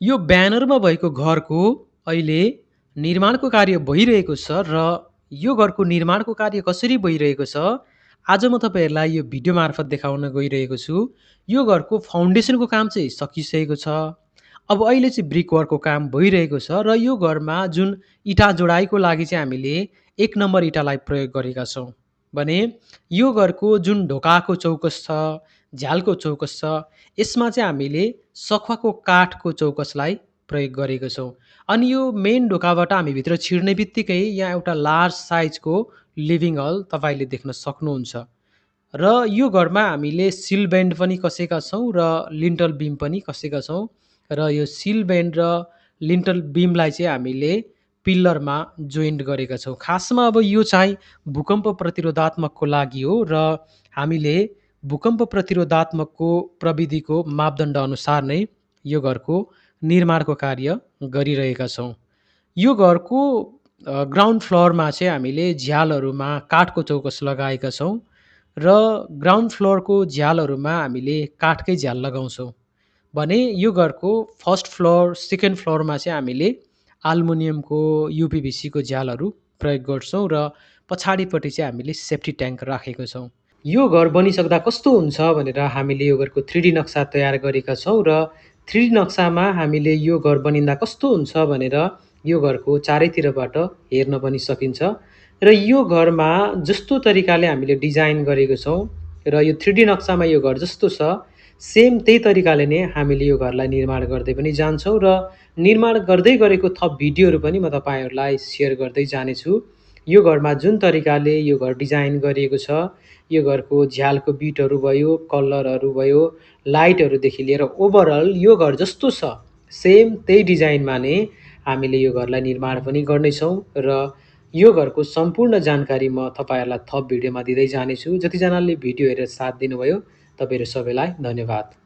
यो ब्यानरमा भएको घरको अहिले निर्माणको कार्य भइरहेको छ र यो घरको निर्माणको कार्य कसरी भइरहेको छ, आज म तपाईँहरूलाई यो भिडियो मार्फत देखाउन गइरहेको छु। यो घरको फाउन्डेसनको काम चाहिँ सकिसकेको छ। अब अहिले चाहिँ ब्रिक वर्कको काम भइरहेको छ र यो घरमा जुन इँटा जोडाइको लागि चाहिँ हामीले 1 नम्बर इँटालाई प्रयोग गरेका छौँ। भने यो घरको जुन ढोकाको चौकस छ, झ्यालको चौकस छ, यसमा चाहिँ हामीले सखुवाको काठको चौकसलाई प्रयोग गरेको छौँ। अनि यो मेन ढोकाबाट हामी भित्र छिर्ने बित्तिकै यहाँ एउटा लार्ज साइजको लिभिङ हल तपाईँले देख्न सक्नुहुन्छ। र यो घरमा हामीले सिल बेन्ड पनि कसेका छौँ र लिन्टल बिम पनि कसेका छौँ। र यो सिल बेन्ड र लिन्टल बिमलाई चाहिँ हामीले पिल्लरमा जोइन्ट गरेका छौँ। खासमा अब यो चाहिँ भूकम्प प्रतिरोधात्मकको लागि हो र हामीले भूकम्प प्रतिरोधात्मकको प्रविधिको मापदण्ड अनुसार नै यो घरको निर्माणको कार्य गरिरहेका छौँ। यो घरको ग्राउन्ड फ्लोरमा चाहिँ हामीले झ्यालहरूमा काठको चौकस लगाएका छौँ र ग्राउन्ड फ्लोरको झ्यालहरूमा हामीले काठकै झ्याल लगाउँछौँ। भने यो घरको फर्स्ट फ्लोर, सेकेन्ड फ्लोरमा चाहिँ हामीले एल्युमिनियमको युपिभिसीको झ्यालहरू प्रयोग गर्छौँ र पछाडिपट्टि चाहिँ हामीले सेफ्टी ट्याङ्क राखेको छौँ। यो घर बनिसक्दा कस्तो हुन्छ भनेर हामीले यो घरको 3D नक्सा तयार गरेका छौँ र 3D नक्सामा हामीले यो घर बनिँदा कस्तो हुन्छ भनेर यो घरको चारैतिरबाट हेर्न पनि सकिन्छ। र यो घरमा जस्तो तरिकाले हामीले डिजाइन गरेको छौँ र यो 3D नक्सामा यो घर जस्तो छ, सेम त्यही तरिकाले नै हामीले यो घरलाई निर्माण गर्दै पनि जान्छौँ र निर्माण गर्दै गरेको थप भिडियोहरू पनि म तपाईँहरूलाई सेयर गर्दै जानेछु। यो घरमा जुन तरिकाले यो घर डिजाइन गरिएको छ, यो घरको झ्यालको बिटहरू भयो, कलरहरू भयो, लाइटहरूदेखि लिएर ओभरअल यो घर जस्तो छ, सेम त्यही डिजाइनमा नै हामीले यो घरलाई निर्माण पनि गर्नेछौँ र यो घरको सम्पूर्ण जानकारी म तपाईँहरूलाई थप भिडियोमा दिँदै जानेछु। जतिजनाले भिडियो हेरेर साथ दिनुभयो, तपाईँहरू सबैलाई धन्यवाद।